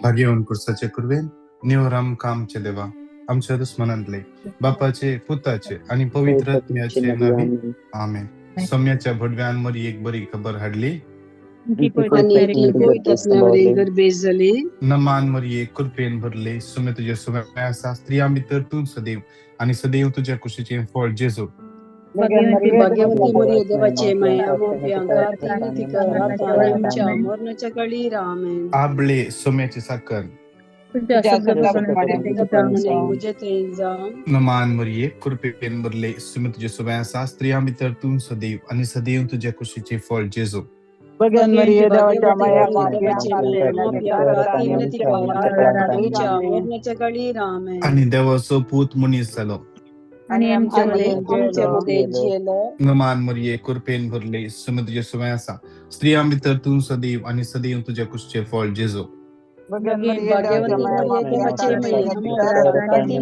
भाग्यवन कुर्साचे कुर्वेन निवर आमकां आमचे देवा आमच्या दुस्मनांतले बापाचे पुताचे आनी पवित्र आत्म्याचे नावी आमेन. सोम्याच्या भडव्यान मरी एक बरी खबर हाडली आनी ती पवित्र आत्म्या गर्भेस जाली. नमान मरिये कृपेन भरले सुमे तुझे सुमे आसा स्त्रियां भितर तूं सदैव आनी सदैव तुझ्या कुशीचें फळ जेजू. भाग्यवती मरिये देवाचे माये, आम्हा पाप्यांक विनंती कर आता आणि आमच्या मरणाच्या घडी. आमेन. आबळे सोम्याची साखर मुझे थंय जा. नमान मरिये कृपेन भरले सुमे तुझे सुमे आसा स्त्रियां भितर तूं सदैव आनी सदैव तुझ्या कुशीचें फळ जेजू. भाग्यवती मरिये देवाचे माये, आम्हा पाप्यांक विनंती कर आता आणि आमच्या मरणाच्या घडी. आमेन. आनी देवाचो पूत मनीस जालो आनी आमचे मदें जियेलो. नमान मरिये कृपेन भरले सुमे तुझे सुमे आसा स्त्रियां भितर तूं सदैव आनी सदैव तुझ्या कुशीचें फळ जेजू. भाग्यवती मरिये देवाचे माये, आम्हा पाप्यांक विनंती कर आता आणि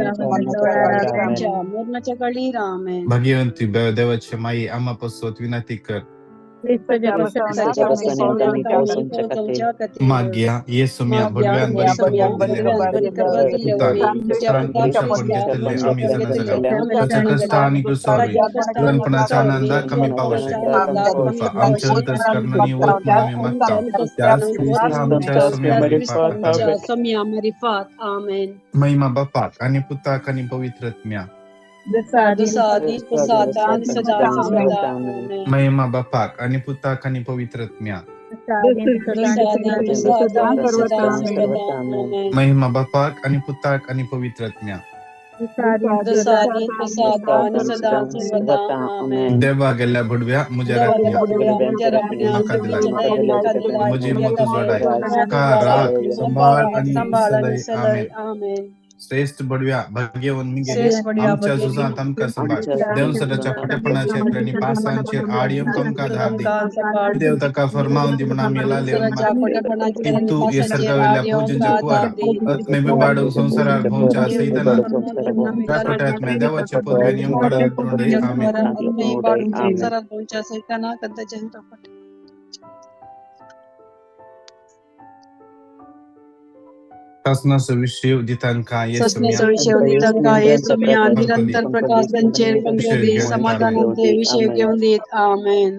आमच्या मरणाच्या घडी. आमेन. भाग्यवंती देवाचे माई आम्हा पासत विनंती कर. मागया ये सोम्या भडव्यान बरी खबर दिल्ले पुतान मनुष्यपण घेतले आमी जाणा जाल्या ताच्या कश्ट आनी क्रुसावरी जिवनपणाच्या आनंदाक आमी पावशे कृपा आमच्या अंतस्करणांनी वत म्हणून आमी मागता त्याच क्रिस्ता आमच्या सोम्या मारिफात. सोम्या मारिफात. आमेन. महिमा बापाक आनी पुताक आनी पवित्र आत्म्या. जसो आदी तसो आता आनी सदां सर्वदा. आमेन. महिमा बापाक आनी पुताक आनी पवित्र आत्म्या. जसो आदी तसो आता आनी सदां सर्वदा. आमेन. महिमा बापाक आनी पुताक आनी पवित्र आत्म्या. जसो आदी तसो आता आनी सदां सर्वदा. आमेन. देवा गेल्ल्या भडव्या म्हज्या देवाल्या राखण्या भडव्या म्हज्या राखण्या म्हाका दिलाय तुमच्या दयेन म्हाका दिलाय. म्हजी म्हज्या मत उजवाडाय मत का उजवाडाय राख सांबाळ सांबाळ आनी सांबाळ आनी सलय. सलय. आमेन. आमेन. श्रेष्ठ बडव्या भाग्यवन मिगेली श्रेष्ठ बडव्या आमच्या भाग्यवन झुजांत आमकां सांबाळ देवसराच्या खोटेपणाचेर आनी पासांचेर आड येवंक आमकां धार दी. देव ताका फरमावन दी म्हण आमी लालेवन देवसराच्या मागता खोटेपणाचेर आनी की तूं हे पासांचेर सर्गावेल्या आड येवंक फौजींच्या आधार कुवारा दी. आत्मे बिबाडून संवसारार भोंवच्या सैतानाक राखोट्या आत्म्या देवाच्या पदवेन येमकाडार तोंडय. आमेन. आत्मे बाडून संवसारात भोंवच्या सैतानाक आणि ताच्या राखोट्या. सासनाचो विशय दितांकां ये सोम्या ससनाचो विशय दितांकां हे सोम्या निरंतर प्रकाश तांचेर विशय पंकदी घेवन आमेन. समाधानांते विशय घेवन दीत. आमेन.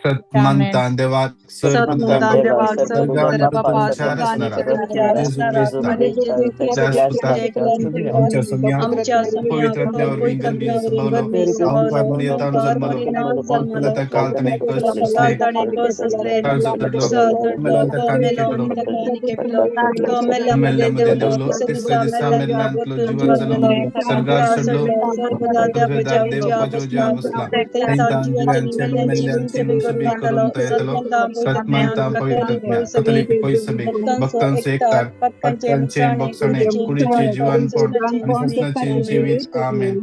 सतमानतान देवाक सर सत पुता म्हणतान देवाक सर सर्गान पुत्र बापा पुतून सर्गान असणारा पुतून जेजू असणारा क्रिस्ता आणि जेजू त्याच ख्रिस्ता पुता आमच्या सोम्या आमच्या सोम्या पवित्र आत्म्यावरवीं पवित्र गर्भी आत्म्यावरीं सभावलो गर्भी अहंकार सभावलो मरियतान अहंकार जन्मलो मरियतान तुला जन्मलो त्या काल ताणें कश्ट तुला सोंसले काल ताणें कश्ट सोंसले काळजो चडलो चडलो मेलो तो ताका आनी मेलो खेपलो आनी ताका आनी खेपलो तो मेल्ल्या मेल्ल्या मदें मदें देवलो देवलो तिसऱ्या तिसऱ्या दिसा दिसा मेल्ल्यांतलो मेल्ल्यांतलो परतून जिवन जिवन जालो जालो सर्गार सर्गार चडलो चडलो सर्वदा पृथ्वीदार देवाच्या देव उजव्या बापाच्या बसला उजव्या बसला थंय थंय ताण ताण जिव्याची जिव्यांचे मेल्ल्यांची मेल्ल्यांची मुसबी मुसबी करून करून येतलो तो येतलो सतमंता सतमंता पवित्र पवित्र आत्म्या कथोलीक सभेक कथोलीक पयसभेक भक्तांचो भक्तांचो एकतार एकतार पातकांचे पातकांचे भोगसणे भोगसणे कुडीचें कुडीचें जिवनपण जिवनपण सस्नाचें आनी सस्नाचें जिवीत. जिवीत. आमेन.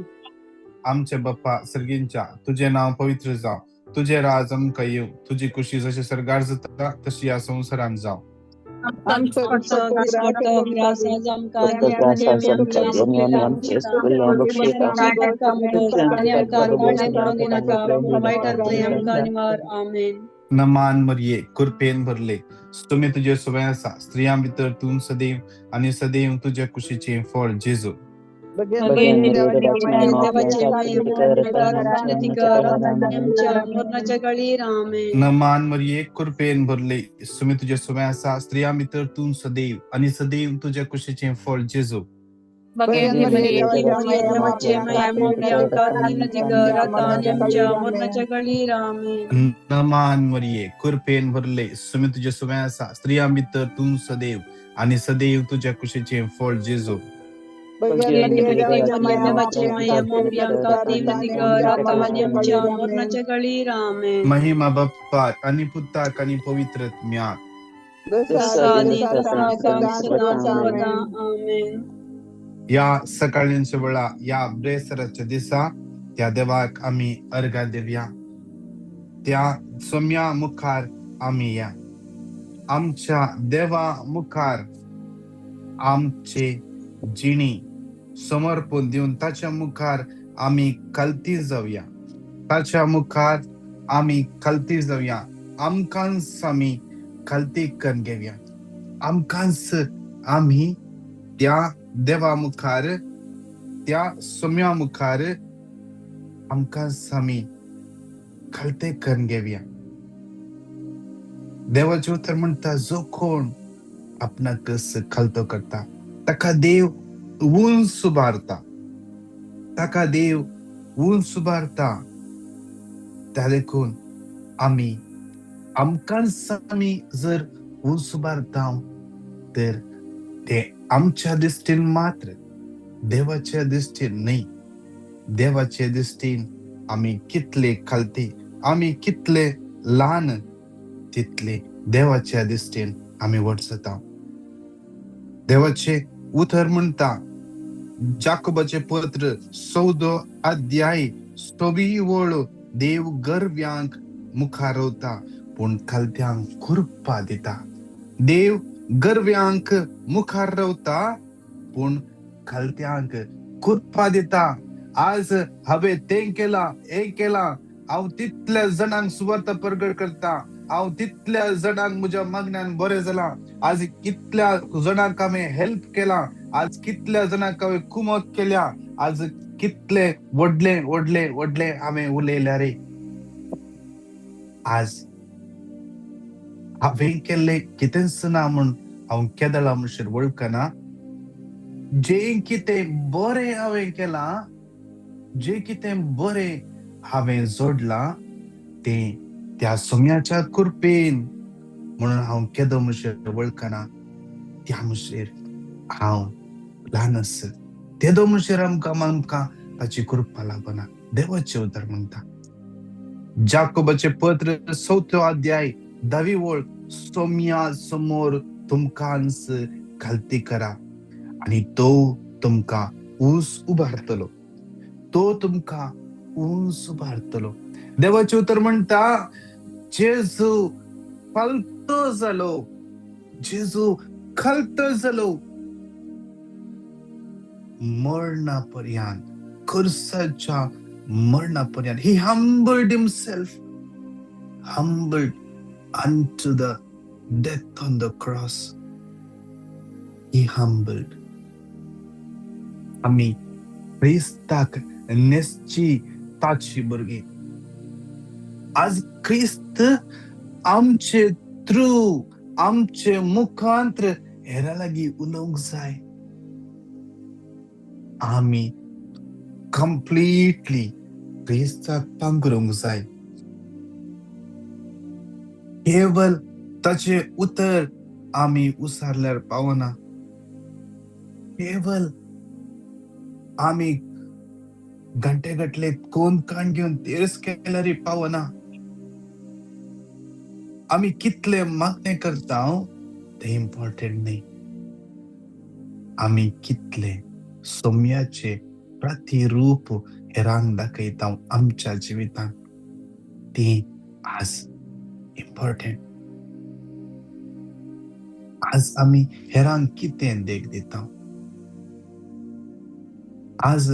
आमचे बाप्पा सर्गींच्या तुजें नांव पवित्र जावं तुजें राज आमकां येवं तुजी कुशी जशी सर्गार जाता तशी ह्या संवसारांत जावं. आमचो दिसपट्टो ग्रास आज आमकां दी आनी आमी आमच्या चुकलेल्यांक मागता तशें आमची पातकां मोडस आनी आमकां अडचणेंत पडूंक दिनाका पूण वायटांतलें आमकां निवार. आमेन. नमान मरिये कृपेन भरले सुमे तुजे सुवें आसा स्त्रियां भितर तूं सदैव आनी सदैव तुज्या कुशीचें फळ जेजू. भाग्यवती मरिये देवाचे माये, विनंती कर आता आनी आमच्या मरणाच्या घडीर. आमेन. नमान मरिये कृपेन भरले सुमे तुजे सुवें आसा स्त्रियां भितर तूं सदैव आनी सदैव तुज्या कुशीचें फळ जेजू. भाग्यवती मरिये देवाचे माये, विनंती कर आता आनी आमच्या मरणाच्या घडीर. आमेन. नमान मरिये कृपेन भरले सुमे तुजे सुवें आसा स्त्रियां भितर तूं सदैव आनी सदैव तुज्या कुशीचें फळ जेजू. भाग्यवती मरिये देवाचे माये, विनंती कर आता आनी आमच्या मरणाच्या घडीर. आमेन. महिमा बाप्पाक आनी पुताक आनी पवित्र आत्म्याक. जसो आदी तसो आता आनी सदां सर्वदा. आमेन. या सकाळींच्या वेळा या ब्रेसराच्या दिसा त्या देवाक आमी अर्घा दिवया त्या सोम्या मुखार आमी या आमच्या देवा मुखार आमचे जिणी समर्पण दिवन ताच्या मुखार आमी कलती जावया ताच्या मुखार आमी कलती जावया आमकांच आमी कलती करून घेवया आमकांच आमी त्या देवा मुखार, त्या सोम्या मुखार आमकां आमी खालते करून घेवया. देवाचें उतर म्हणटा, जो कोण आपणाक खालतो करता ताका देव उंच उबारता, ताका देव उंच उबारता. त्या देखून आमी आमकांच आमी जर उंच उबारता तर ते आमच्या दृश्टीन मात्र, देवाच्या दृश्टीन न्हय. देवाचे दृश्टीन आमी कितले खालती, आमी कितले ल्हान, तितले देवाच्या दृश्टीन आमी व्हड जाता. देवाचे उतर म्हणटा, जाकोबाचे पत्र 14 अध्याय 26 वळ, देव गर्व्यांक मुखार वता पूण खालत्यांक कृपा दिता. देव गर्व्यांक मुखार रावता पूण खालत्यांक कृपा दिता. आज हांवें तें केलां, हें केलां, हांव तितल्या जाणांक सुवार्थ परगट करता, हांव तितल्या जाणांक म्हज्या मागण्यान बरें जालां, आज कितल्या जाणांक हांवें हेल्प केलां, आज कितल्या जाणांक हांवें कुमक केल्या, आज कितले व्हडले व्हडले व्हडले हांवें उलयल्या रे. आज हांवें केल्लें कितेंच ना म्हूण हांव केदळा म्हणसर वळखना. जें कितें बरें हांवें केलां, जें कितें बरें हांवें जोडलां तें त्या सोम्याच्या कृपेन म्हणून हांव केदो म्हणसर वळखना. त्या म्हणसर हांव ल्हान आसा, तेदो म्हणसर आमकां आमकां ताची कृपा लागना. देवाचें उतर म्हणटा, जाकोबाचें पत्र 4 अध्याय 10 वळ, सोम्या समोर तुमकांच खालती करा आनी तो तुमकां ऊस उबारतलो, तो तुमकां ऊस उबारतलो. देवाचें उतर म्हणटा, जेजू खालतो जालो, जेजू खालतो जालो मरणा पर्यंत, खुर्साच्या मरणा पर्यंत. He humbled himself, humbled unto the death on the cross. He humbled. आमी क्रिस्ताक न्हेसची ताची भुरगीं. आज क्रिस्त आमचे थ्रू, आमचे मुखांत्र हेरा लागीं उलोवंक जाय. आमी कंप्लीटली क्रिस्ताक पांगरूंक जाय. केवल ताचें उतर आमी उसारल्यार पावना, केवल आमी घंटे गटले कोण काण घेवन तेर्स केल्यार पावना. आमी कितले मागणे करता तें इम्पॉर्टंट न्हय, आमी कितले सोम्याचे प्रतिरूप हेरांक दाखयता आमच्या जिवितांत ती आज इम्पॉर्टंट. आज आमी हेरांक कितें देख दिता, आज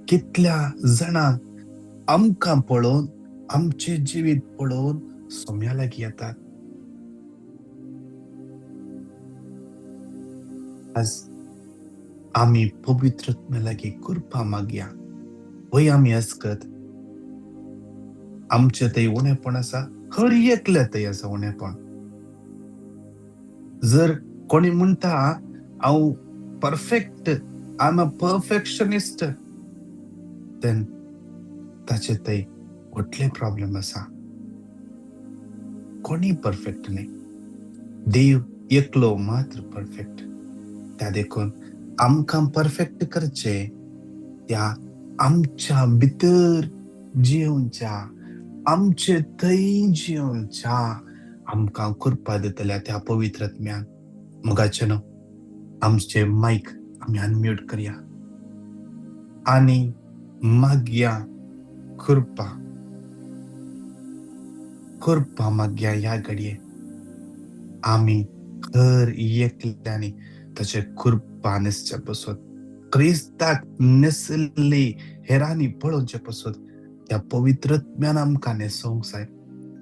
कितल्या जाणांक आमकां पळोवन, आमचें जिवीत पळोवन सोम्या लागीं येतात. आज आमी पवित्र आत्म्या लागीं कृपा मागया. वय आमी अस्कत आमचे थंय उणेपण आसा, हर एकल्या थंय आसा उणेपण. जर कोणी म्हणटा हांव perfect, I am a perfectionist, then ताचे थंय व्हडले प्रॉब्लम आसा. कोणी परफेक्ट न्हय, देव एकलो मात्र परफेक्ट. त्या देखून आमकां परफेक्ट करचे त्या आमच्या भितर जियोवच्या, आमचे थंय जियोवच्या आमकां कृपा दितल्या त्या पवित्र आत्म्यान. मोगाचे न्हू, आमचे मायक आमी अनम्यूट करया आनी मागया कृपा, कृपा मागया. ह्या घडये आमी हर एकल्यांनी ताचे कृपा न्हेसचे पसत, क्रिस्ताक न्हेसली हेरांनी पळोवचे पसत त्या पवित्र आत्म्यान आमकां न्हेसोवंक जाय,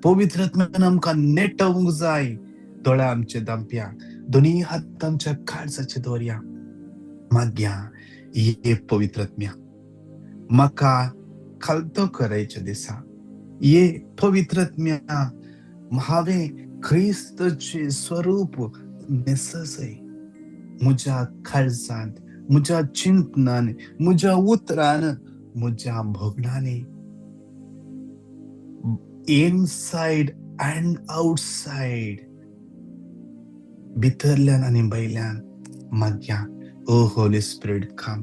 पवित्र आत्म्यान आमकां नेटोवंक जाय. दोळे आमचे दांपया दोनूय हात आमच्या काळजाचे दवरया. मागया, ये पवित्रत्म्या, म्हाका खालतो करायचे दिसा. ये पवित्रत्म्या, हांवें क्रिस्तचे स्वरूप न्हेससय म्हज्या काळजांत, म्हज्या चिंतनान, म्हज्या उतरान, म्हज्या भोगणांनी, इनसायड अँड आउटसायड, भितरल्यान आनी भायल्यान. मागया, O Holy Spirit, come,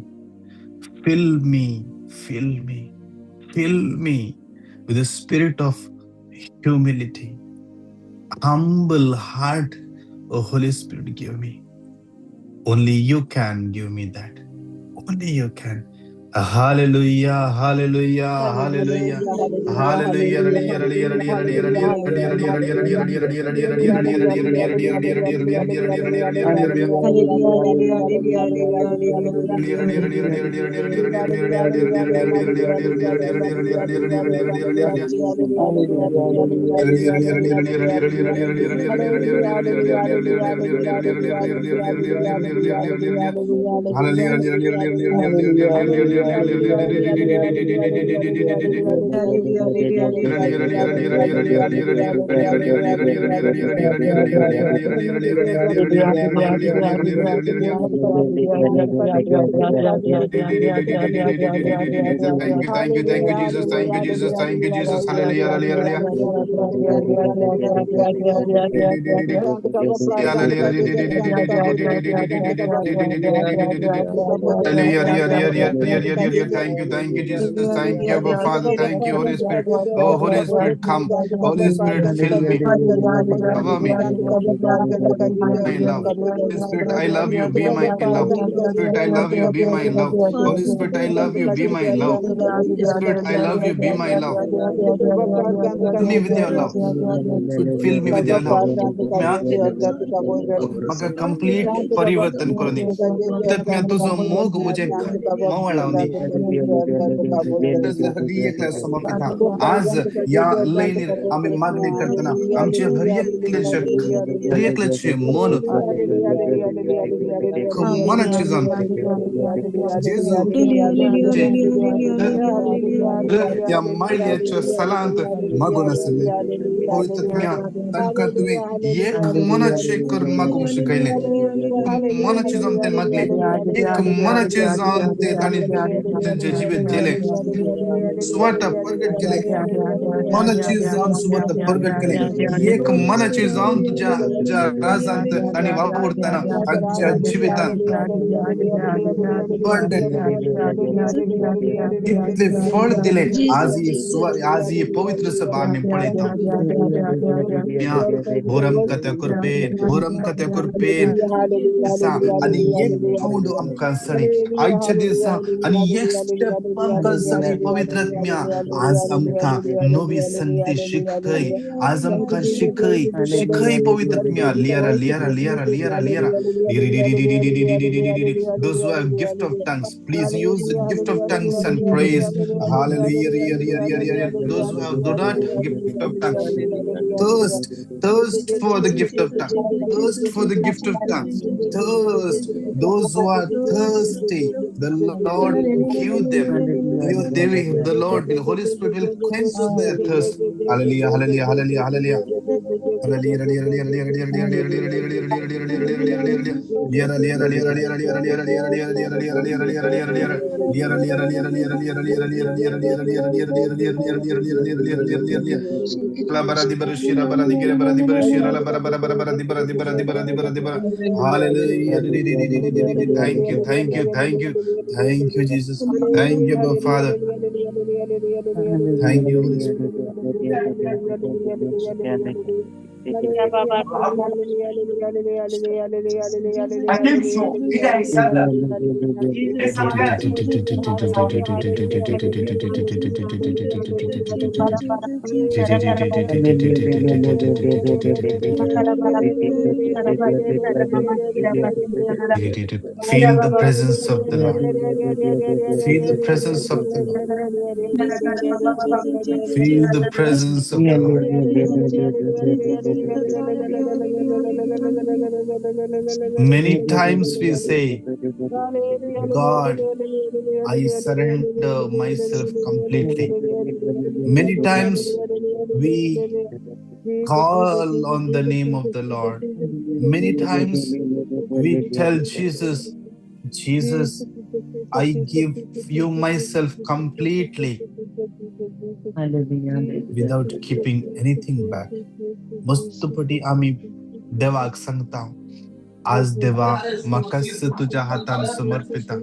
fill me, fill me, fill me with the spirit of humility, humble heart. Oh Holy Spirit, give me. Only you can give me that. Only you can. Hallelujah, hallelujah, hallelujah. Hallelujah. Thank you, thank you, thank you, Jesus, thank you, Jesus, thank you, Jesus. Hallelujah, hallelujah. Hallelujah. Thank you, Jesus. Thank you, Abba Father. Thank you, Holy Spirit. Oh, Holy Spirit, come. Holy Spirit, fill me, cover me, my love. Holy Spirit, I love you. Be my love. Spirit, I love you. Be my love. Holy Spirit, I love you. Be my love. Spirit, I love you. Be my love. Fill me with your love. Fill me with your love. म्हाका complete परिवर्तन करून दी. तत्म्या तुजो मोग म्हजे मोवळावन दी. हर समर्पिता आज या लयनीर आमी मागणी करतना आमचे हर एकल्याचे, हर एकल्याचे मन मनाचे जावन जेजू त्या माळयेच्या सलांत मागून आसले. पवित्रत्म्या, तांकां तुवें एक मनाचे करून मागूंक शिकयलें. मनाचे जावन ते मागले, एक मनाचे जावन ते तांणी तेंचे जिवीत दिलें, सुवार्ता प्रगट केले, मनाची जावन सुवार्ता प्रगट केले. एक मनाचे जावन तुज्या तुज्या राजांत तांणी वावुरतना तांच्या जिवितांत इतले फळ दिले. आज ही आज ही पवित्र सभा आमी पळयता. भोरम कथ्या कृपेन, भोरम कथ्या कृपेन दिसा आनी एक पावंड आमकां सडी आयच्या दिसा आनी एक स्टेप आमकां सडी. पवित्रत्म्या, आज आमकां नवी संधी शिकय, आज आमकां शिकय, शिकय पवित्रत्म्या. लियरा लियरा लियरा लियरा लियरा. Those who have gift of tongues, please use the gift of tongues and praise. Hallelujah. Those who have do not have gift of tongues, thirst, thirst for the gift of tongues, thirst for the gift of tongues, thirst. Those who are thirsty, the Lord give them. They will, the Lord, the Holy Spirit will quench their thirst. Hallelujah, hallelujah, hallelujah, hallelujah. Hallelujah, hallelujah, hallelujah, hallelujah, hallelujah, hallelujah. Liara, liara, liara, liara, liara, liara, liara, liara, liara, liara, liara, liara, liara. Liara, liara, liara, liara, liara, liara, liara, liara, liara, liara, liara, liara, liara, liara, liara, liara, liara, liara, liara. La bara di bara shira bara di gira bara di bara shira la bara bara bara bara di bara di bara di bara di bara di bara. Hallelujah. Thank you, thank you, thank you, thank you, Jesus. Thank you, Abba Father. Thank you, Holy Spirit. Feel the presence of the Lord. Feel the presence of the Lord. Feel the presence of the Lord. Many times we say, God, I surrender myself completely. Many times we call on the name of the Lord. Many times we tell Jesus, Jesus, I give you myself completely without keeping anything back. मस्त पटी आमी देवाक सांगता, आज देवा म्हाकाच तुज्या हातान समर्पिता.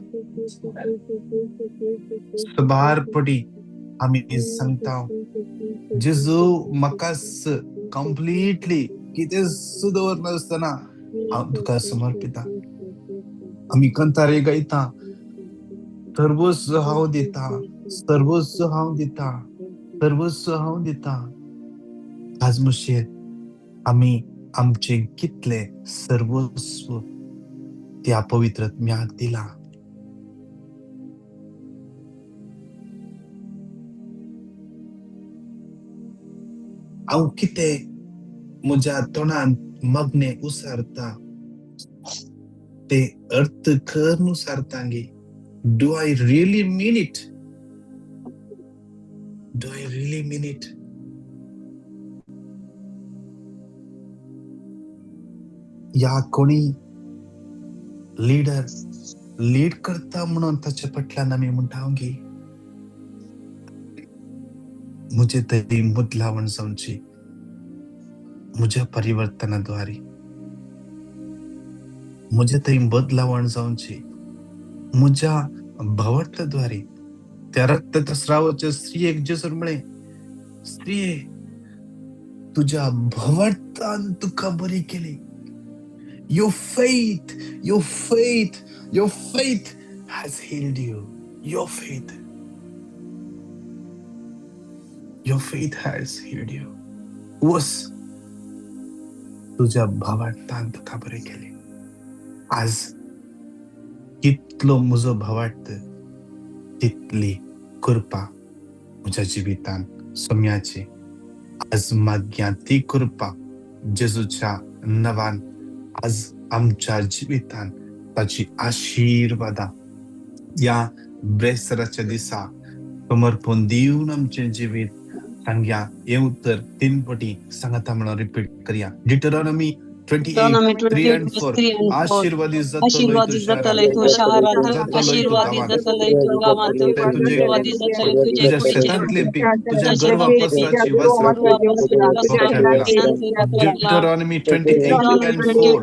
सुबार पटी आमी सांगता, जेजू म्हाकाच कंप्लिटली कितें सुद्दां दवरनासतना हांव तुका समर्पिता. आमी कंतारे गायता, सर्वस्व हांव दिता, सर्वस्व हांव दिता, सर्वस्व हांव दिता. आज मुशीर आमी आमचें कितलें सर्वस्व त्या पवित्र आत्म्याक दिलां. हांव कितें म्हज्या तोंडान मागणें उसारता तें अर्थ करून उसारता गे? Do I really mean it? Do I really mean it? या कोणी लिडर लीड करता म्हणून ताच्या फाटल्यान आमी म्हणटा गे, म्हजे तरी बदलावण जावची म्हज्या परिवर्तनाद्वारे, म्हजे थंय बदलावण जावची म्हज्या भावार्थाद्वारे. त्या रक्ताच्या स्रावाच्या स्त्रियेक जेजून म्हळें, स्त्रिये, तुज्या भावार्थान तुका बरी केली. Your faith, your faith, your faith has healed you. Your faith. Your faith has healed you. वस, तुझ्या भावार्थान तुका बरें केलें. आज कितलो म्हजो भावार्थ तितली कृपा म्हज्या जिवितान सोम्याची. आज मागया ती कृपा जेजूच्या नांवान आज आमच्या जिवितान ताची आशिर्वादां ह्या ब्रेस्ताराच्या दिसा समर्पण दिवन आमचें जिवीत सांगया. हें उतर तीन पटी सांगता म्हणून रिपीट करया. Deuteronomy 28, 3 and 4. आशीर्वादित जातलोय तूं आशीर्वादित जातलय तूं शहरांत, जातलोय तूं आशीर्वादित गांवांत, जातलय तूं गांवांत, तुजे आशीर्वादित जातलय तुजे तुज्या कुडीचें, शेतांतलें पीक, तुज्या तुज्या गर्वा शेतांतलें पीक, पसराची वस्त्रां तुज्या Deuteronomy 28 and 4.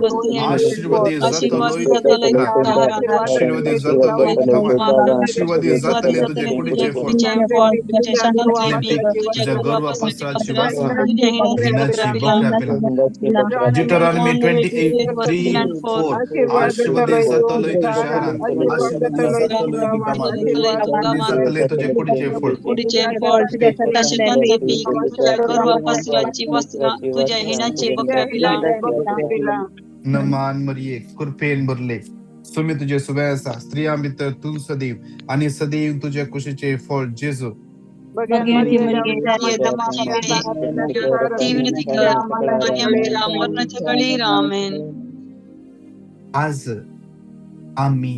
आशीर्वादित जातलोय आशीर्वादित जातलय तूं शहरांत, आशीर्वादित जातलोय तूं गांवांत, आशीर्वादित जातलें तुजे कुडीचें फळ, तुज्या शेतांतलें पीक, पीक, तुज्या तुज्या गर्वा गर्वा पसराची पसराची वस्त्रां, वस्त्रां, तुज्या हिणाची हिणाची बकऱ्या पिलां. बकऱ्या पिलां. Deuteronomy 28, 3, 4. आशीर्वादित जातलोय तूं शहरांत, आशीर्वादित जातलोय तूं गांवांत, आशीर्वादित जातलें तुजे कुडीचें फळ, कुडीचें फळ, तुज्या शेतांतलें पीक, तुज्या गर्वा पसराची वस्त्रां, तुज्या हिणाची बकऱ्या पिलां. नमान मरिये, कृपेन भरले, सुमी तुजे सुवे आसा, स्त्रियां भितर तूं सदैव आनी सदैव तुज्या कुशीचें फळ जेजू. ती विनंती कर आनी आमच्या मरणाच्या घडीर. आमेन. आज आमी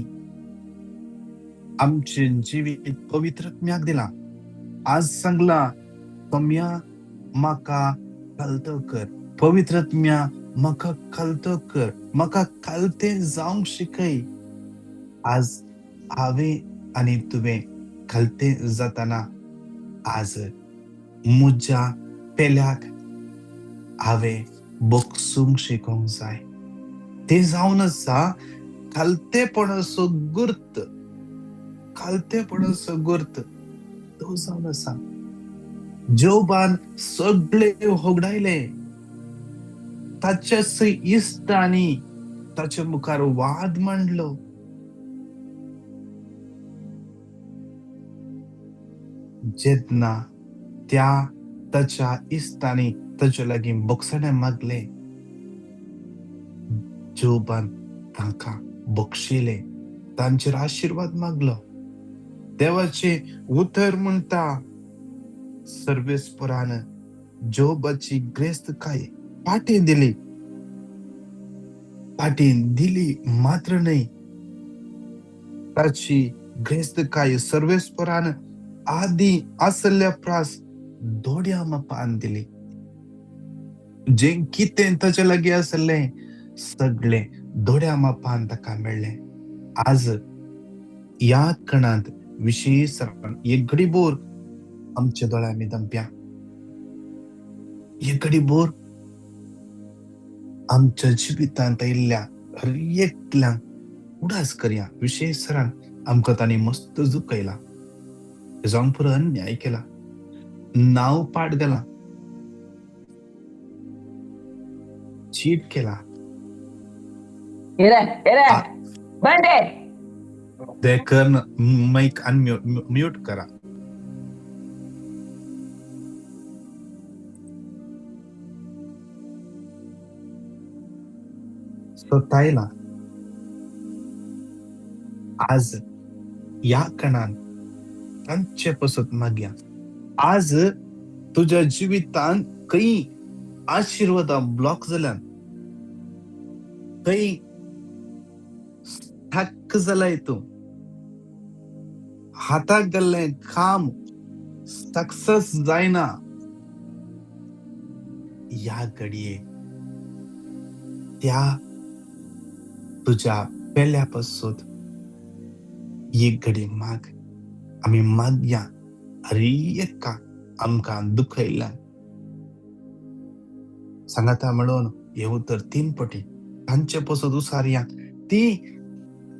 आमचें जिवीत पवित्र आत्म्याक दिलां. आज सांगलां, सोम्या म्हाका खालतो कर, पवित्र आत्म्या म्हाका खालतो कर, म्हाका खालतें जावंक शिकय. आज हांवें आनी तुवें खालतें जातना आज म्हज्या पेल्याक हांवें बगसूंक शिकोंक जाय. तें जावन आसा खालतेपणाचो गुर्त, खालतेपणाचो गुर्त तो जावन आसा. जोबान सगळे होगडायले, ताच्या इश्टांनी ताच्या मुखार वाद मांडलो. जेन्ना त्या ताच्या इश्टांनी ताच्या लागीं बक्षाणें मागलें, जोबान तांकां बक्षिलें, तांचेर आशिर्वाद मागलो. देवाचें उतर म्हणटा, सर्वेस्परान जोबाची ग्रेस्तकाय पाटें दिली. पाटीन दिली मात्र न्हय, ताची ग्रेस्तकाय सर्वेस्परान आदी आसल्या प्रास दोड्या मापान दिली. जें कितें ताच्या लागीं आसलें सगळें दोड्या मापान ताका मेळ्ळें. आज ह्या कणांत विशेश एक घडी बोर आमच्या दोळ्यांनी दमप्या, एक घडी बोर आमच्या जिवितांत आयिल्ल्या हर एकल्यांक उडास करया. विशेश सरान आमकां तांणी मस्त दुखयला, जावन पुरो अन्याय केला, नांव पाड घाला, चीट केला. ते कर्ण माईक अनम्यूट करा. स्वतायला आज ह्या कणान तांचे पसत मागया. आज तुज्या जिवितान खंय आशिर्वादां ब्लॉक जाल्यान, खंय थक्क जालाय तूं, हाताक गेल्लें काम सक्सेस जायना, ह्या घडये त्या तुज्या पेल्या पासून एक घडी माग. आमी मागया हर एका आमकां दुखयल्या सांगाता म्हणून हे उतर 3 पटी तांचे पसत उसारया. ती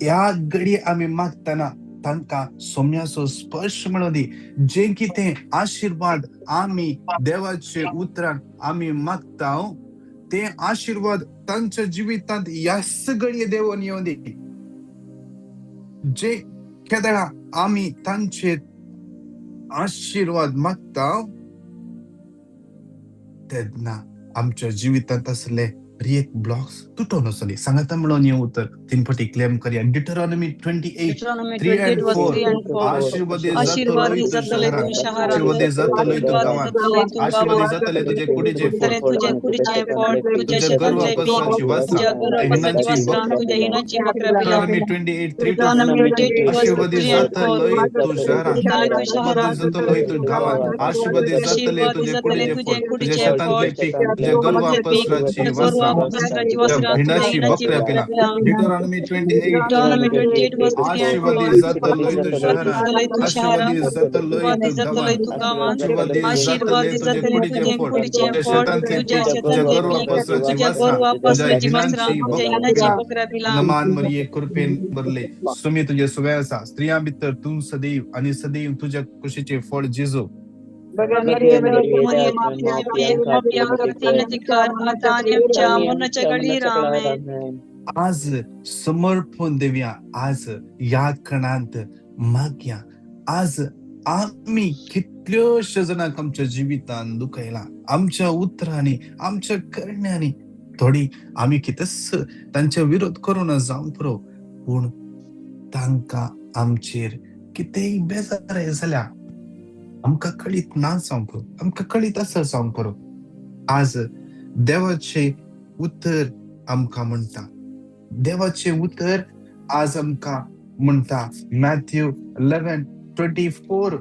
ह्या घडी आमी मागतना तांकां सोम्याचो स्पर्श मेळों दी. जे कितें आशिर्वाद आमी देवाचे उतरान आमी मागता ते आशिर्वाद तांच्या जिवितांत ह्याच घडये देवून येवं दी. जे केदळा आमी तांचे आशिर्वाद मागता तेन्ना आमच्या जिवितांत आसले एक ब्लॉक्स तुटोन वचोंदी. सांगाता म्हणून हें उतर 3 पटी क्लेम करया. डिटरॉनॉमी 28 3 and 4. आशीर्वादी जातलो तूं शहरांत, आशीर्वादी जातलो तूं गांवांत, आशीर्वादी जातले तुजे कुडीचें फळ, तुज्या गर्वा पसराची वस्त्रां, तुज्या हिणाची बकऱ्या. 28 3 to 4. आशीर्वादी जातलो तूं शहरांत, आशीर्वादी जातलो तूं गांवांत, आशीर्वादी जातले तुजे कुडीचें फळ, तुज्या शेतांतलें पीक, तुज्या गर्वा पसराची वस्त्रां, हिणाची बकऱ्या पिलां. Deuteronomy 28. आशीर्वादी जातलो तूं शहरांत, आशीर्वादी जातलो तूं गांवांत, आशीर्वादी जातले तुजे कुडीचें फळ, तुज्या शेतांतलें पीक, तुज्या गोरवां पसराची वस्त्रां, तुज्या हिणाची बकऱ्या पिलां. नमान मरिये कृपेन भरले, सुमी तुजे सुवे आसा, स्त्रियां भितर तूं सदैव आनी सदैव तुज्या कुशीचें फळ जेजू. आज समर्पण देवया. आज ह्या कणांत मागया. आज आमी कितल्योश्या जाणांक आमच्या जिवितान दुखयला, आमच्या उतरांनी, आमच्या करण्यांनी. थोडी आमी कितेंच तांचे विरोध करूं जावंक पुरो, पूण तांकां आमचेर कितेंय बेजाराय जाल्या आमकां कळीत ना जावंक पुरो, आमकां कळीत आसा जावंक पुरो. आज देवाचें उतर आमकां म्हणटा, देवाचें उतर आज आमकां म्हणटा मॅथ्यू 11:24.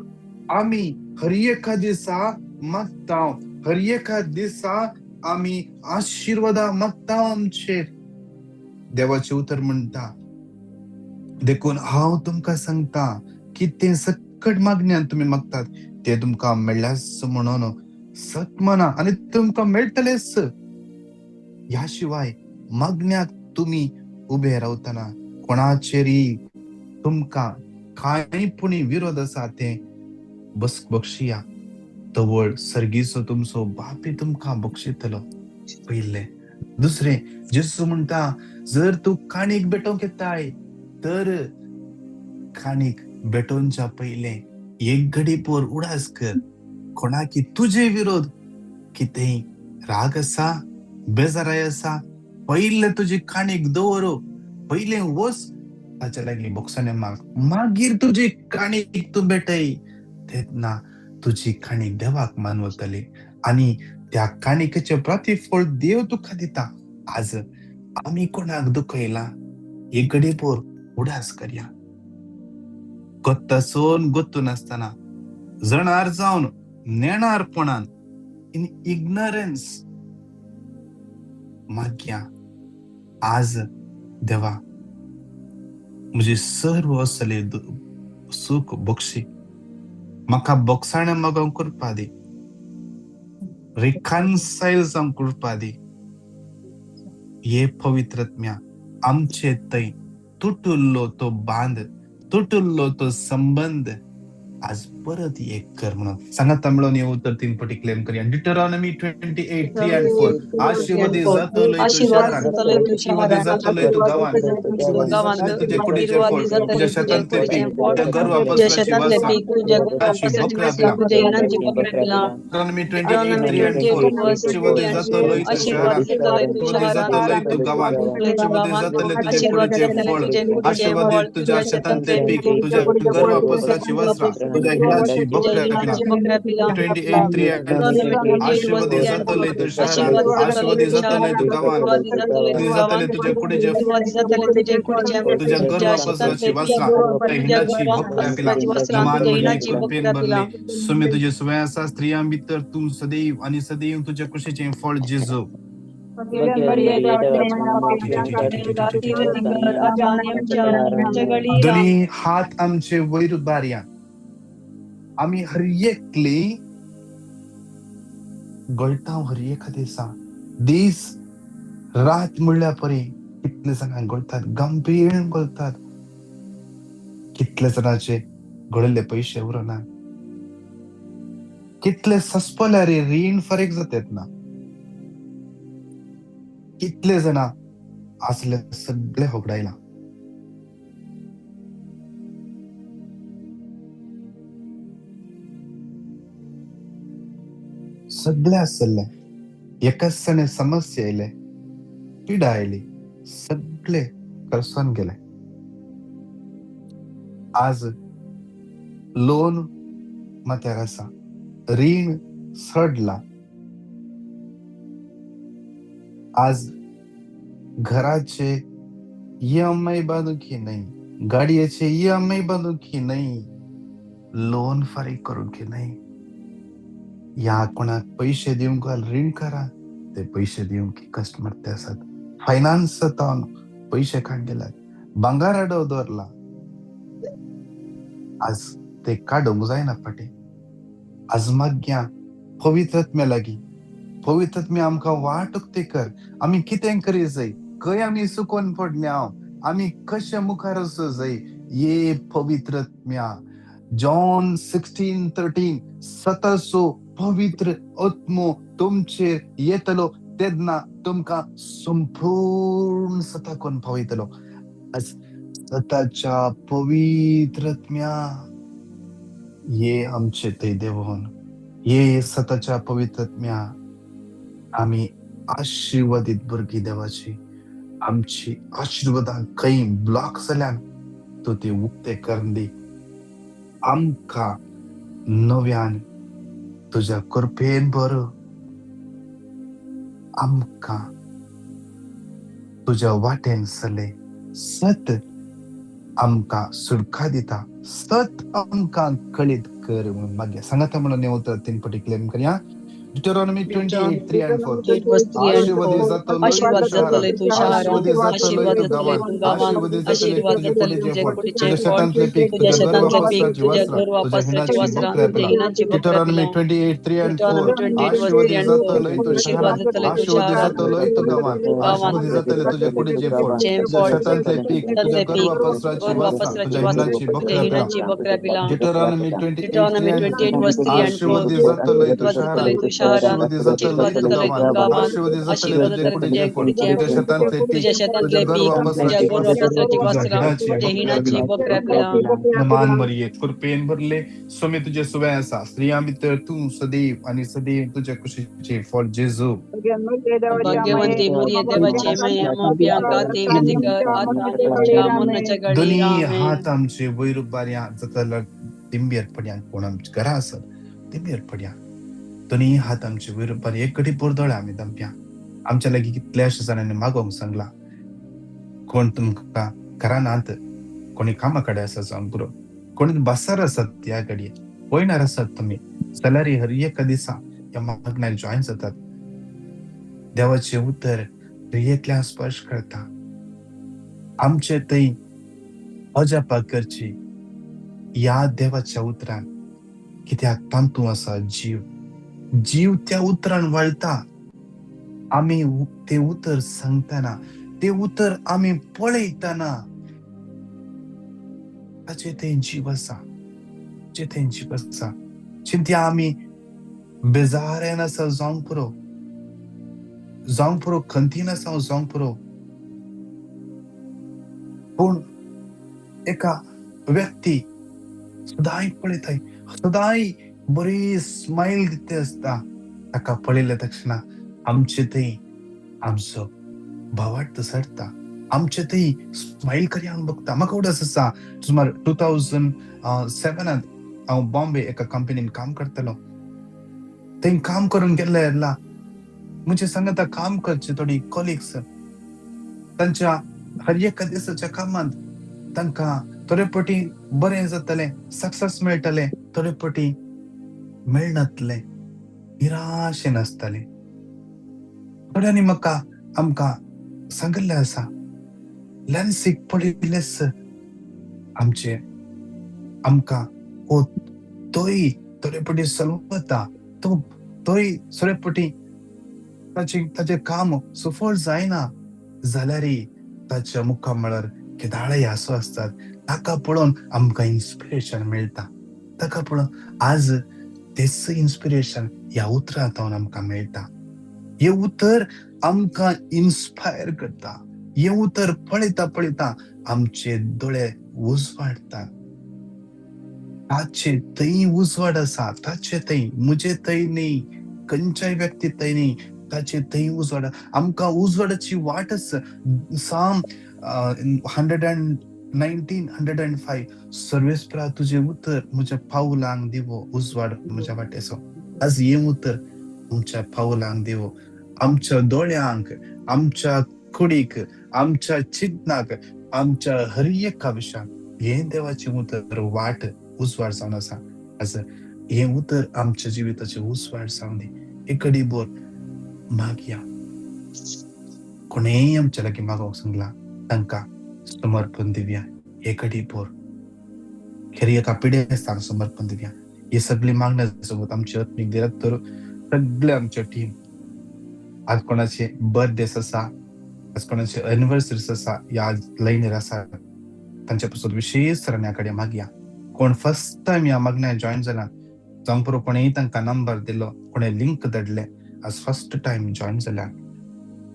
आमी हर एका दिसा मागता, हर एका दिसा आमी आशिर्वादां मागता आमचेर. देवाचें उतर म्हणटा, देखून हांव तुमकां सांगता की तें सकट मागण्यान तुमी मागतात ते तुमकां मेळ्ळ्याच म्हणून सत म्हणा आनी तुमकां मेळटलेच. ह्या शिवाय मागण्याक तुमी उबे रावतना कोणाचेरय तुमकां कांय पुणी विरोध आसा तें बस बक्षिया, तवळ सर्गीचो तुमचो बापय तुमकां बक्षितलो. पयलें. दुसरें, जेजू म्हणटा जर तूं काणीक भेटोवंक येताय तर काणीक भेटोवच्या पयलें एक घडी पोर उडास कर, कोणाकी तुजे विरोध कितेंय राग आसा, बेजाराय आसा, पयलें तुजी काणीक दवर, पयलें वच ताच्या लागीं बोगसाणे माग, मागीर तुजी काणीक तूं भेटय, तेन्ना तुजी काणीक देवाक मानवतली आनी त्या काणिकेचें प्रतिफळ देव तुका दिता. आज आमी कोणाक दुखयला हे घडीभर उडास करया. गोत्तासून गोत्तू नासतना, जणार जावन नेणारपणान, इन इग्नरन्स मागया आज देवा म्हजी सर्व असले सुख बक्षी, म्हाका बोगसाणें मागोवंक कृपा दी, रिकन्सायल जावंक कृपा दी. हे पवित्रत्म्या आमचे थंय तुटुल्लो तो बांद, तुटुल्लो तो संबंद आज परत एक कर म्हणून सांगात मेळोवन हे उतर तीन पटी क्लेम करया. Deuteronomy 28:3 and 4. आशीर्वादी जातलोय तूं शहरान, आशीर्वादी जातलोय तूं गांवान, आशीर्वादी जातलोय तुजे कुडीचें फळ, तुज्या शेतांतलें पीक, तुज्या गर्वा पसराची वासरां, तुज्या बकऱ्या पिलां. Deuteronomy 28:3 and 4. आशीर्वादी जातलोय तूं शहरान, आशीर्वादी जातलोय तूं गांवान, आशीर्वादी जातले तुजे कुडीचें फळ, आशीर्वादी तुज्या शेतांतलें पीक, तुज्या गर्वा पसराची वासरां, तुज्या हिणाची बकऱ्या पिलां. 28:3 and 4. आशीर्वादी जातले तूं शहरान, आशीर्वादी जातले तूं गांवान, आशीर्वादी जातले तुजे कुडीचें, तुज्या गर्वा पसराची वासरां, तुज्या हिणाची बकऱ्या पिलां. मान मरिये कृपेन भरले, सुमे तुजे सुवे आसा, स्त्रियां भितर तूं सदैव आनी सदैव तुज्या कुशीचें फळ जेजू. दोनी हात आमचे वयर उबारया. आमी हर एकली गळटा हर एका दिसा, दीस रात म्हणल्या परी कितले जाणां गळटात, गंभीर गळटात. कितले जाणांचे गळिल्ले पयशे उरना, कितले सस्पल्यार रीण फारीक जातात ना, कितले जाणां आसले सगळे होगडायला. सगळे आसले एकाच जाणे समस्या आयले, पिडा आयली, सगळे करसून गेले. आज लोन माथ्यार आसा, रीण चडला, आज घराचे ईएमआय बांदूंक की न्हय, गाडयेचे ईएमआय बांदूंक की न्हय, लोन फारीक करूंक की न्हय, ह्या कोणाक पयशे दिवंक घाल रीण करा, ते पयशे दिवंक कश्ट मारते आसात. फायनान्स जावन पयशे काड गेल्यात, भांगर आडव दवरला, आज ते काडूंक जायना फाटीं. आज मागया पवित्रत्म्या लागीं, पवित्रत्म्या आमकां वाट उक्ती कर, आमी कितें करी जाय, खंय आमी चुकोन पडल्या, आमी कशे मुखार वचूं जाय. ये पवित्रत्म्या जॉन 16:13 सतासो पवित्र आत्मो तुमचेर येतलो तेन्ना तुमकां संपूर्ण सता कोण पावयतलो. आज सताच्या पवित्रत्म्या ये आमचे थंय देवोन, ये सताच्या पवित्रत्म्या आमी आशिर्वादीत भुरगीं देवाची. आमची आशिर्वादां खंय ब्लॉक जाल्यान तूं ती उक्ते करून दी. आमकां नव्यान तुज्या कृपेन भर, आमकां तुज्या वाटेन चलय. सत आमकां सुटका दिता, सत आमकां कळीत कर म्हणून मागया. सांगाता म्हणून हें उतर तीन पटी क्लेम करया. Deuteronomy 28:3 and 4. आशीर्वादी जातलोय तूं शहरान, आशीर्वादी जातलोय तूं गांवान, आशीर्वादी जातले तुजे कुडीचें फळ, तुज्या शेतांतलें पीक, तुज्या गोरवां पसराची वासरां, तुज्या हिणाची बकऱ्या पिलां. 23:3 and 4. आशीर्वादी जातलोय तूं शहरान, आशीर्वादी जातलोय तूं गांवान, आशीर्वादी जातले तुजे कुडीचें फळ, तुज्या शेतांतलें पीक, तुज्या गोरवां पसराची वासरां, तुज्या हिणाची बकऱ्या पिलां. Deuteronomy 28:3 and 4. आशीर्वादी जातलोय तूं शहरान, आशीर्वादी जातलोय तूं गांवान, आशीर्वाद जातले तुजे कुडीचें फळ, तुज्या शेतांतलें पीक, तुज्या गोरवां पसराची वासरां, तुज्या हिणाची बकऱ्या पिलां. मान मरिये कृपेन भरले, स्वामी तुजे सुवे आसा, स्त्रियां भितर तूं सदैव आनी सदैव तुज्या कुशीचें फळ जेजू. भाग्यवंती मरिये देवाची माय, आम्हा काती कर, आत्मा मरणाच्या घडी. दोनी हात आमचे वयर उबारया, जाता दिंबेर पडया, कोण आमच्या घरा आसत दिंबेर पडया. दोनी हात आमचे वयर उबारया, एक घडी पोर दोळे आमी दमया. आमच्या लागीं कितल्याश्या जाणांनी मागोवंक सांगलां, कोण तुमकां घरानात, कोणी कामा कडेन आसा जावंक पुरो, कोणी बसार आसात त्या घडये पळयणार आसात तुमी जाल्यार हर एका दिसा ह्या मागण्याक जॉयन जातात. देवाचें उतर क्रियेंतल्यान स्पर्श करता. आमचे थंय अजापा करची ह्या देवाच्या उतरान, कित्याक तातूंत आसा जीव. जीव त्या उतरान वळता. आमी तें उतर सांगतना, तें उतर आमी पळयतना ताचे थंय जीव आसा, ताचे थंय जीव आसा. चिंत्या आमी बेजारेन आसा जावंक पुरो, जावंक पुरो, खंतीन आसा जावंक पुरो, पूण एका व्यक्ती सदांय पळयताय, सदांय बरी स्मायल दिता आसता, ताका पळयले तक्षणा आमचे थंय आमचो भावार्थ चडटा, आमचे थंय स्मायल करया म्हूण बगता. म्हाका उगडास आसा सुमार 2007 हांव बॉम्बे एका कंपनीन काम करतालो. थंय काम करून गेल्ले येला म्हजे सांगता काम करचे थोडी कॉलिग्स तांच्या हर एका दिसाच्या कामांत तांकां थोडे पटी बरें जातलें, सक्सेस मेळटलें, थोडे पटी मेळनातलें, निराशेन आसतालें. थोड्यांनी म्हाका आमकां सांगिल्लें आसा, लॅन्सीक पळयलेच आमचे आमकां हो तोय थोडे पटी सलवता, तो तोय थोडे पटी ताचें काम सफळ जायना जाल्यारय ताच्या मुखामळार केदाळय हांसो आसतात. ताका पळोवन आमकां इन्स्पिरेशन मेळटा. ताका पळोवन आज तेच इन्स्पिरेशन ह्या उतरांत आमकां मेळटा. हें उतर आमकां इन्स्पायर करता. हें उतर पळयता पळयता आमचे दोळे उजवाडटा. ताचे थंय उजवाड आसा, ताचे थंय, म्हजे थंय न्ही, खंयच्याय व्यक्ती थंय न्ही, ताचे थंय उजवाड. आमकां उजवाडाची वाट आसा. Psalm 119, 105, सर्वेस्परा तुजें उतर म्हज्या पावलांक दिवो, उजवाड म्हज्या वाटेचो. आज हें उतर आमच्या पावलांक दिवो, आमच्या दोळ्यांक, आमच्या कुडीक, आमच्या चिंतनाक, आमच्या हर एका विशयाक हें देवाचें उतर वाट उजवाड जावन आसा. आज हें उतर आमच्या जिविताचें उजवाड जावन दी. एक घडी भर मागया. कोणेय आमच्या लागीं मागोवंक सांगलां तांकां समर्पण दिवया. एक घडी भर खेरी एका पिडेस्तांक समर्पण दिवया. ही सगळी मागण्या सोबत आमची आत्मीक दिरत सगळे आमचे टीम, आज कोणाचे बर्थडेस आसा, आज कोणाचे एनिवर्सरीज आसा, ह्या लायनीर आसा, तांच्या पासून विशेष ह्या कडेन मागया. कोण फर्स्ट टायम ह्या मागण्या जॉयन जाला जावंक पुरो, कोणेय तांकां नंबर दिलो, कोणे लिंक धाडले, आज फर्स्ट टायम जॉयन जाल्या,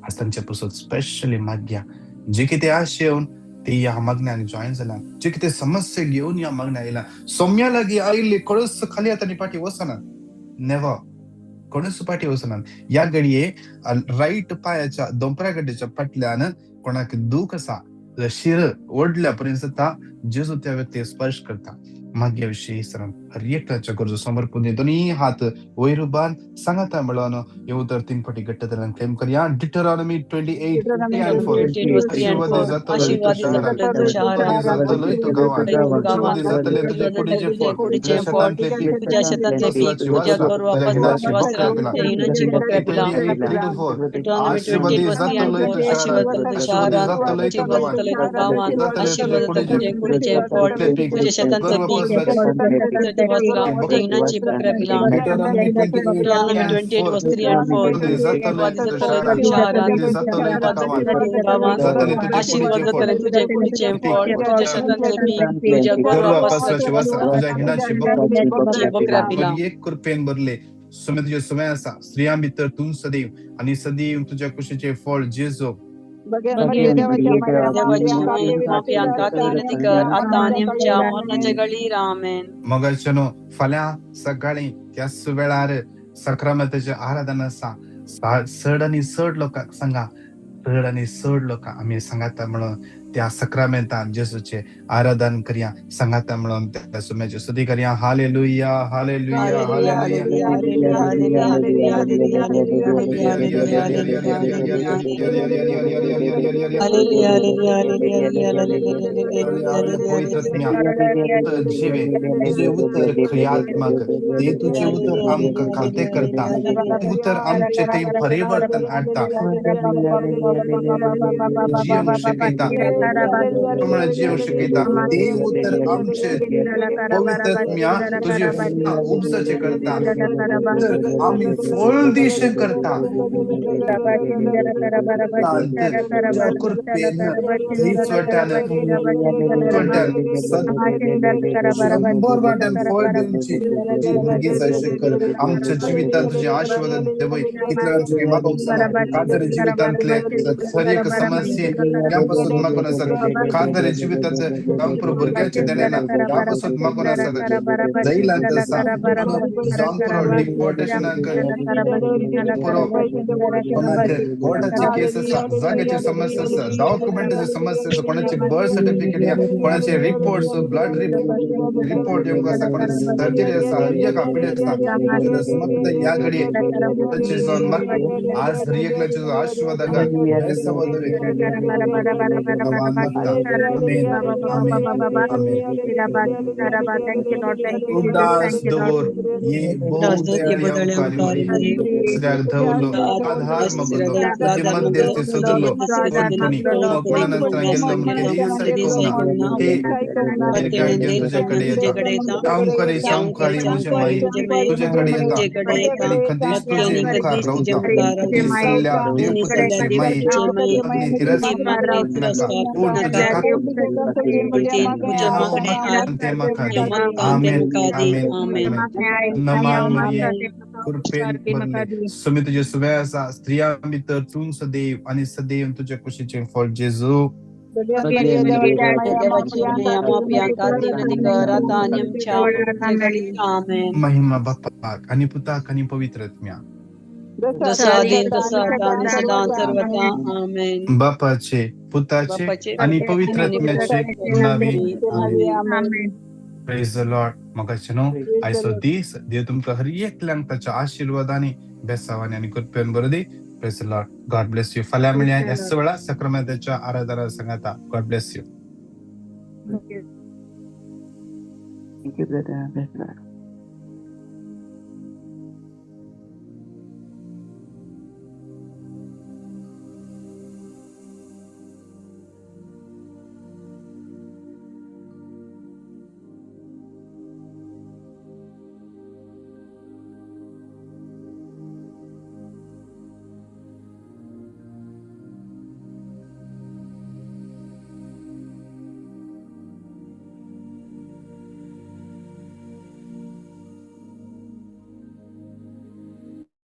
आज तांच्या पासून स्पेशली मागया. जे कितें आश येवन ते ह्या मागण्याक जॉयन जाला, जे कितें समस्या घेवन ह्या मागण्या आयला, सोम्या लागीं आयिल्ली कोणूच खाली हातांनी फाटीं वचना, नेवा कोणूच फाटीं वचना. ह्या घडये रायट पांयाच्या दोंपरा गड्ड्याच्या फाटल्यान कोणाक दूख आसा, शीर ओडल्या पर्यंत जाता, जेजू त्या व्यक्ती स्पर्श करता. मागया विशेष हर एकट्याच्या गरजो समर्पण दोन्ही हात वयर उबार सांगाता म्हणून हे उतर तीन फाटी घट्ट तरेन क्लेम करया. डिटरॉनॉमी 28 3 and 4. आशीर्वादित जातलोय तूं गांवांत, आशीर्वादित जातलें तुजे कुडीचें फळ, तुज्या शेतांतलें पीक, फसलाची वासरां, 28 3 to 4. आशीर्वादित जातलोय तूं शहरांत, आशीर्वादित जातलोय तूं गांवांत, जातलें तुजे कुडीचें पीक, गर्भ Deuteronomy 28 3 and 4. आशीर्वादित जातलोय तूं शहरांत, आशीर्वादित जातलोय तूं गांवांत, जातलें तुजे कुडीचें फळ, एक कृपेन भरले सुमे तुजे सुमे आसा, स्त्रियां भितर तूं सदैव आनी सदैव तुज्या कुशीचे फळ जेजू. देवाची पापयांक विनंती कर, आता आनी आमच्या मरणाच्या घडीर. आमेन. मगाच्यानो फाल्यां सकाळी त्याच वेळार सक्रामताचे आराधना आसा. चड आनी चड लोकांक सांगा. चड आनी चड लोकां आमी सांगाता म्हणून त्या सक्रामेंतान जेजूचे आराधन करया, सांगाता म्हणून त्या सुम्याची स्तुती करया. Hallelujah, hallelujah, hallelujah. जिवे तुझे उतर क्रियात्मक ते तुझे उतर आमकां खाते करता, उतर आमचे ते परिवर्तन हाडटा, जियेवंक शिकयता, प्रमाणे जियेवंक शिकयता. ते उतर आमचे पवित्र आत्म्या तुझे उपजाचे करता, तर आमी फळ दिशें करता. कृपेन थंयच वाट्यान 100 वाट्यान फळ दिवची जी भुरगीं जाय कर. आमच्या जिवितांत तुझे आशीर्वाद देवय कितले आमचे मागोवंक जाणा. काजारी जिवितांतले हर एक समस्ये ह्या पासून मागून आसात. काजारी जिवितांत जावं भुरग्याचे देणे ना ह्या पासून मागून आसात. जैलांत आसा जावं पुरो डिपोर्टेशनाक पुरो कोणाक कोर्टाचे केस आसा, जाग्याची समस्या आसा, डॉक्युमेंटाची समस्या आसा, कोणाचे बर्थ सर्टिफिकेट या कोणाचे रिपोर्ट्स, ब्लड रिपोर्ट येवंक आसा, कोणाची सर्जरी आसा, हर एक आपडे आसा. समर्पित ह्या घडये आज हर एकल्याचो आशीर्वाद आमेन, आमेन, आमेन. उदास दवर ये बहुत दयाळी धवलो आधार मगलो तुझे मध्यस्थी सदलो कोणपुणी कोणानासतना गेल्लो म्हण केदीस आयकोंक ना. ते निर्गाळ घेवन तुझ्याकडे येता, हांव करे सावकारी म्हजे माई तुझ्याकडे येता आनी खदीस तुझे मुखार रावता. सल्ल्या देवपुताची माई अग्नी तिरस्कार नाका, पूण तुझे ते म्हाका दी. आमेन, आमेन, आमेन. नमान मरिये, कृपेन भरले, सुमी तुजे सुवे आसा, स्त्रियां भितर तूं सदैव आनी सदैव तुज्या कुशीचें फळ जेजू. महिमा बापाक आनी पुताक आनी पवित्र आत्म्या. बापाचे, पुताचे आनी पवित्र आत्म्याचे नावे. आमेन. Praise the Lord. म्हाका न्हू आयचो दीस देव तुमकां हर एकल्यांक ताच्या आशिर्वादांनी, बेसावांनी आनी कृपेन बरो दी. Praise the Lord. God bless you. फाल्यां मेळया ह्याच वेळा सक्रामेंताच्या आराधना सांगाता. God bless you. Thank you, brother.